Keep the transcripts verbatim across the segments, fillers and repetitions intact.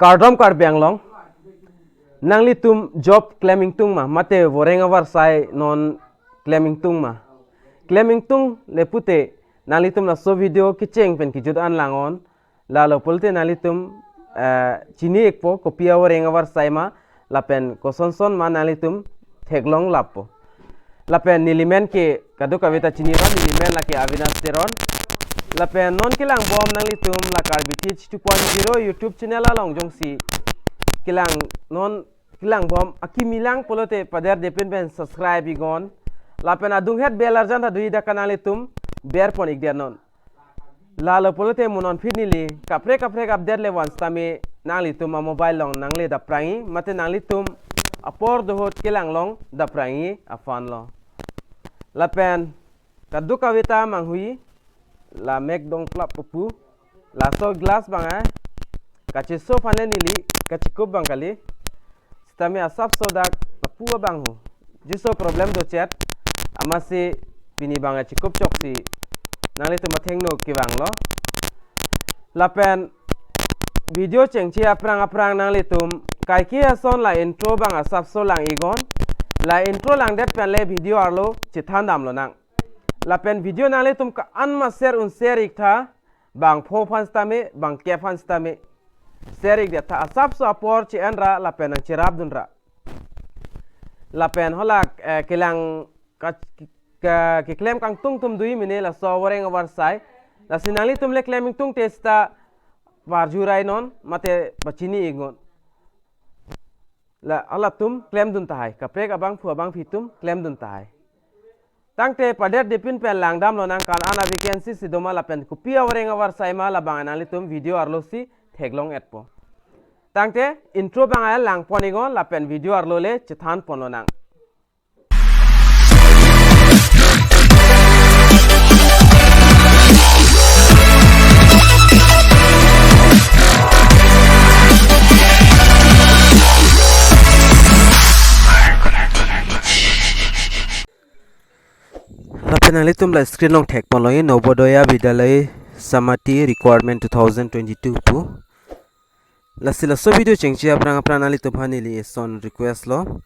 Kardom Karbi Anglong, nanglitum job klem ingtung ma, mate voreng avarsai non klem ingtung ma? Klem ingtung le pute, nanglitum laso video kecheng pen kejut an lang-on. Lalo pulote nanglitum, eh, chini-ikpo kopi avoreng avarsai ma, lapen kosonson ma, nanglitum theklong lappo. Lapen neli men ke kadokaveta chini-iknon, neli men lake Avinash Teron. Lapen non kelangbom nanglitum la Karbi Teach two point zero YouTube channel along jongsi kelang non kelangbom akimi lang pulote paderdepin pen subscribe iknon. Lapen adunghet bell arjan ta do-ik, dak ke nanglitum berpon ikdet non. Lalo pulote mo non aphi neli kaprek kaprek update le van sitame nanglitum amobile along nangle daprang-i, mate nanglitum apor dohot kelang along daprang-i aphan lo. Lapen kadokaveta manghui, la mek dongplap pupu, laso glass abang, eh, kacheso aphan le neli kachekup abang kali. Sitame asapso dak lapu abang ho. Jiso problem dochet, amatsi pini abang chekup choksi nanglitum athengno kevang lo. Lapen video chengche aphrang aphrang nanglitum kaike ason la intro abang asapso lang iknon. La intro langdet pen le video arlo chethan damlonang. Lapen video nanglitum ko-an ma share un share iktha, bang pho aphan sitame, bang kep aphan sitame share ikdet tha, asapso apor che-enra lapen nangcherapdunra. Lapen hala, eh, kelang ka, ka, keklem kangtung atum do-ik mene laso avoreng avarsai. Lasi nanglitum le klem ingtung te sita parjurai non, mate pachini iknon. La halatum klemdun tahai, kaprek abangphu abangphi atum klemdun tahai. Tangte paderdepin pen lang damlonang, ko-an a vacancy si doma lapen kopi avoreng avarsai ma, labang nanglitum video arlosi theklong-etpo. Tangte intro abang langpon iknon lapen video arlo le chethanponlonang. Lapen nanglitum la screen along thekponlongji, Navodaya Vidyalaya Samiti requirement two thousand twenty-two pu. Lasi laso video chengche aphrang aphrang nanglitum aphan neli eson request lo.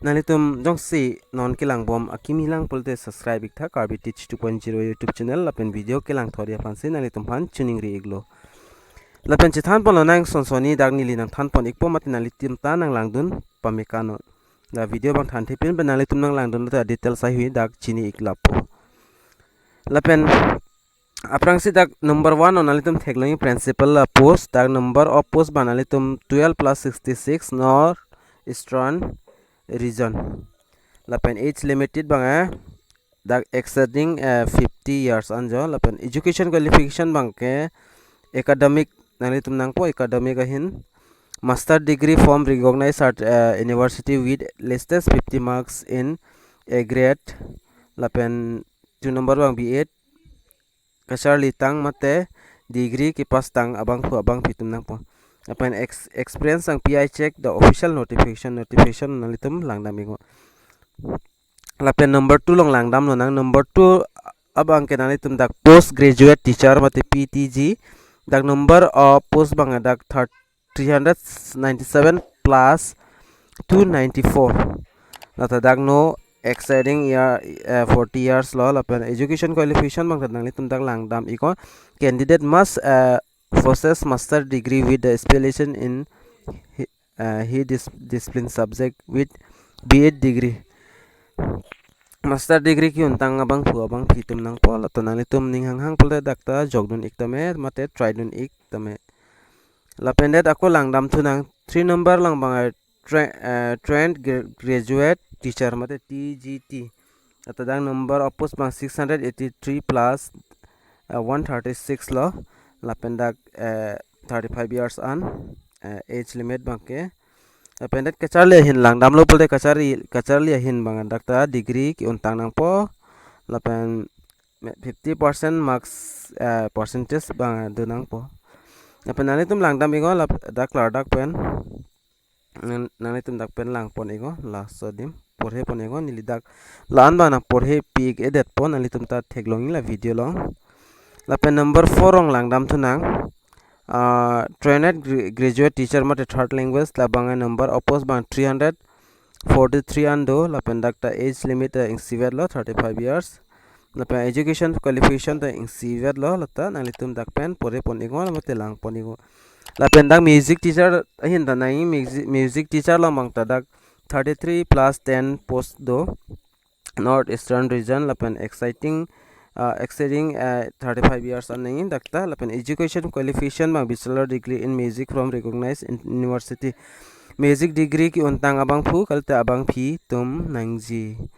Nanglitum jongsi non kelangbom akimi lang pulote subscribe iktha Karbi Teach two point zero YouTube channel, lapen video kelangthor-ji aphansi nanglitum aphan choningri iklo. Lapen chethanponlonang sonsoni, dak neli nangthanpon ikpo mate nanglitum ta nanglangdun pame kanon. Dak video abang thanthepin pen nanglitum nanglangdun ta details haihui dak chini-ik lappo. Lapen aphrangsi dak number one along nanglitum theklongji principal apost, dak number of post abang nanglitum twelve plus sixty-six, North Eastern Region. Lapen age limited abang, eh, dak exceeding, eh, fifty years anjo. Lapen education qualification abang ke academic nanglitum nangpo, academic ahin master degree from recognized cert-, eh, university with least fifty marks in a grade. Lapen two number abang B Ed kacharli tang mate degree kepass tang abangphu abangphi atum nangpo. Lapen ex-, experience abang P I check the official notification, notification nanglitum langdam iknon. Lapen number two along langdamlonang, number two abang ke nanglitum dak postgraduate teacher mate P T G, dak number of post abang dak thirty three hundred ninety-seven plus two ninety-four. Lata dak no exceeding year, eh, forty years lo. Lapen education qualification abang nanglitum dak langdam iknon. Candidate must, eh, possess master degree with the specialization in hi-, eh, hi dis-, discipline subject with B Ed degree. Master degree ke-un tang abangphu abangphi atum nangpo. Lata nanglitum ning hanghang pulote dak ta jokdun ik tame mate try dun ik tame. Lapen det ako langdamthunang, three number along abang, eh, tra-, eh, trained gra-, graduate teacher mate T G T. Lata dak number of post abang six hundred eighty-three plus, eh, one thirty-six lo. Lapen dak, eh, thirty-five years an, eh, age limit abang ke. Lapen det kacharli ahin langdamlo pulote kacharli, kacharli ahin abang dak ta degree ke-un tang nangpo. Lapen fifty percent marks, eh, percentage abang do nangpo. Lapen nanglitum langdam iknon lap-, dak klardak pen. Nang-, nanglitum dak pen langpon iknon, laso adim porhepon iknon, neli dak la-an abang nangporhepi ik-edetpo, nanglitum ta theklongji la video along. Lapen number four along langdamthunang. uh, trained gra- graduate teacher mate third language, labang number of post abang three hundred forty-three an do, lapen dak ta age limit ta ingsivetlo, thirty-five years. Lapen education qualification ta ingsivetlo, lata nanglitum dak pen pore pon iknon mate lang pon iknon. Lapen dak music teacher ahin ta nangji, music, music teacher along abang ta dak thirty-three plus ten post do, North Eastern region, lapen exciting, uh, exceeding, uh, thirty-five years an nangji dak ta, lapen education qualification abang bachelor degree in music from recognized in- university. Music degree ke-untang abangphu kalite abangpi atum nangji.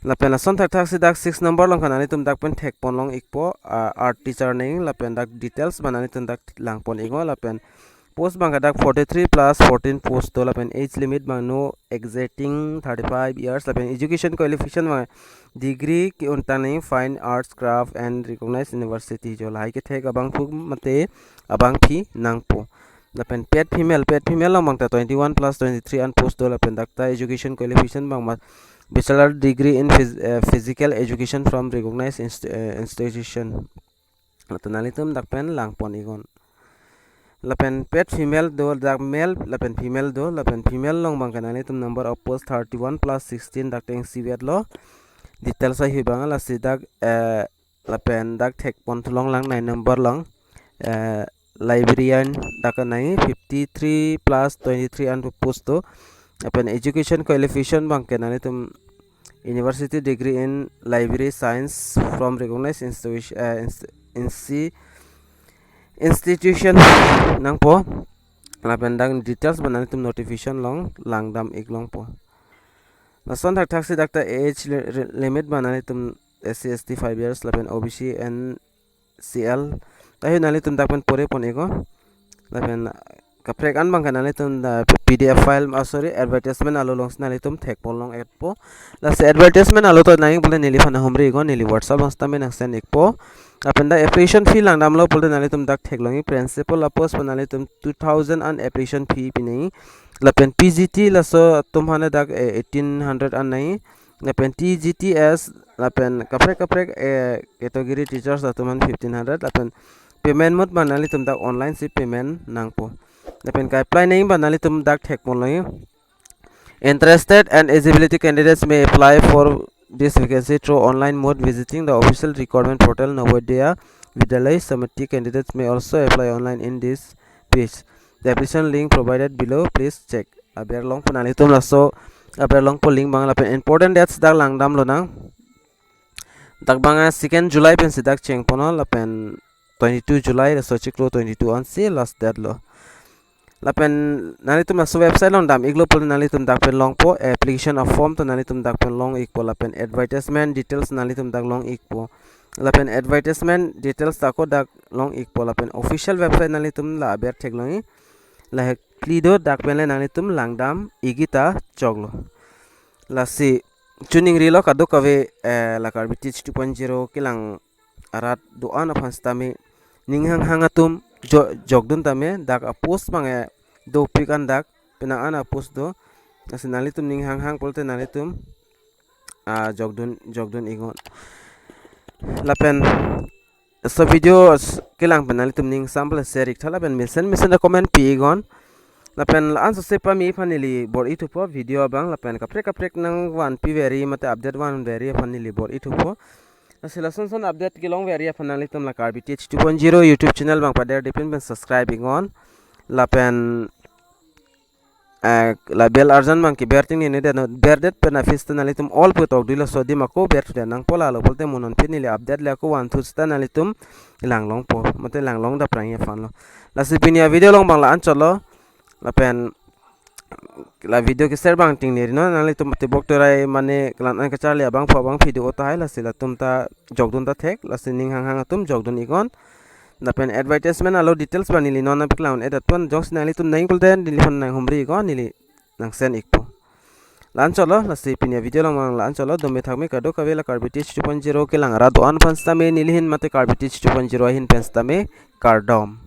Lapen lason thakthak si dak six number along ke nanglitum dak pen thek pon long ikpo, uh, art teacher nangji, lapen dak details abang nanglitum dak lang pon iknon, lapen post abang ke dak forty-three plus fourteen post do, lapen age limit abang no exceeding thirty-five years, lapen education qualification abang degree ke-untang nangji fine arts, craft and recognized university, jo lahai kethek abangphu mate abangpi nangpo. Lapen paid female, paid female along abang ta twenty-one plus twenty-three an post do, lapen dak ta education qualification abang ma bachelor degree in phys- eh, physical education from recognized inst- eh, institution. Lapen nanglitum dak pen lang pon iknon. Lapen paid female do, dak male lapen female do, lapen female along abang ke nanglitum number of post thirty-one plus sixteen, dak ta ingsivetlo. Details ahi abang lasi dak, eh, lapen dak thek pon thu long lang nine number along, eh, librarian dak nangji, fifty-three plus twenty-three an post do. Lapen education qualification abang ke nanglitum university degree in library science from recognized institution, eh, inst- insti- institution nangpo. Lapen dak details abang nanglitum notification along lang dam ik longpo. Lason thakthak si dak ta age li- ri- limit abang nanglitum S C S T five years, lapen O B C N C L ta ahin nanglitum dak pen pore pon iknon. Lapen kaprek an abang ke nanglitum dak P D F file, ah, sorry, advertisement alo along si nanglitum thek pon long ikpo. Lasi advertisement alo to nangji pulote neliphan humri iknon, neli WhatsApp along sitame nang send ikpo. Lapen dak application fee lang damlo pulote nanglitum dak theklongji, principal a post pen nanglitum two thousand an application fee pi nangji. Lapen P G T laso atum aphan dak, eh, eighteen hundred an nangji. Lapen T G T S, lapen kaprek kaprek, eh, category teachers atum aphan fifteen hundred, lapen payment mode abang nanglitum dak online si payment nangpo. Lapen ka-apply nangji abang nanglitum dak thek pon longji. Interested and eligibility candidates may apply for this vacancy through online mode visiting the official recruitment portal Navodaya Vidyalaya Samiti. Candidates may also apply online in this page. The application link provided below, please check. Aber longpo nanglitum laso, aber longpo link abang, lapen important dates dak lang damlonang. Dak abang second July pensi dak cheng ponlo, lapen twenty-two July, laso chiklo twenty-two ansi last date lo. Lapen nanglitum laso website along dam iklo pulote nanglitum dak pen longpo, application a form ta nanglitum dak pen long ikpo, lapen advertisement details nanglitum dak long ikpo. Lapen advertisement details ta ako dak long ikpo, lapen official website nanglitum la aber theklongji. Lahek phli do, dak pen le nanglitum lang dam ikji ta choklo. Lasi chiningrilo kadokave, eh, la Karbi Teach two point zero kelang arat do-an aphan sitame ning hanghang atum jo- jokdun tame, dak a post abang, eh, dopik an dak, penang an a post do. Lasi nanglitum ning hanghang pulote nanglitum, ah, jokdun, jokdun iknon. Lapen laso video s- kelang pen nanglitum ning sample share iktha, lapen mesen mesen ta comment pi iknon. Lapen la-an sose pame aphan neli bor-i thupo video abang, lapen kaprek kaprek nangvanpi veri mate update vanveri aphan neli bor-i thupo. Lasi lason son update kelong veri aphan nanglitum la Karbi Teach two point zero YouTube channel abang paderdepin pen subscribe iknon. Lapen, eh, la bell arjan abang keber ting nene deno, berdet pen a fees ta nanglitum all pu tokdilo, so adim ako berthudet nangpo, lalo pulote mo non pen neli update le ako vanthu seta nanglitum lang longpo, mate lang long daprangji aphanlo. Lasi pini a video along abang la-an chotlo. Lapen la video keser abang ting neri non, nanglitum tebok torai mane kelang-an kacharli abangphu abangpi do tahai, lasi latum ta jokdun ta thek, lasi ning hanghang atum jokdun iknon. Lapen advertisement alo details abang neli non abik lang un-edet pon, jongsi nanglitum nangji pulote neliphan nanghumri iknon, neli nang send ikpo. La-an chotlo, lasi pini a video along abang la-an chotlo, dome thakme kadokave la Karbi Teach two point zero kelang arat do-an aphan sitame neli ahin mate Karbi Teach two point zero ahin pen sitame kardom.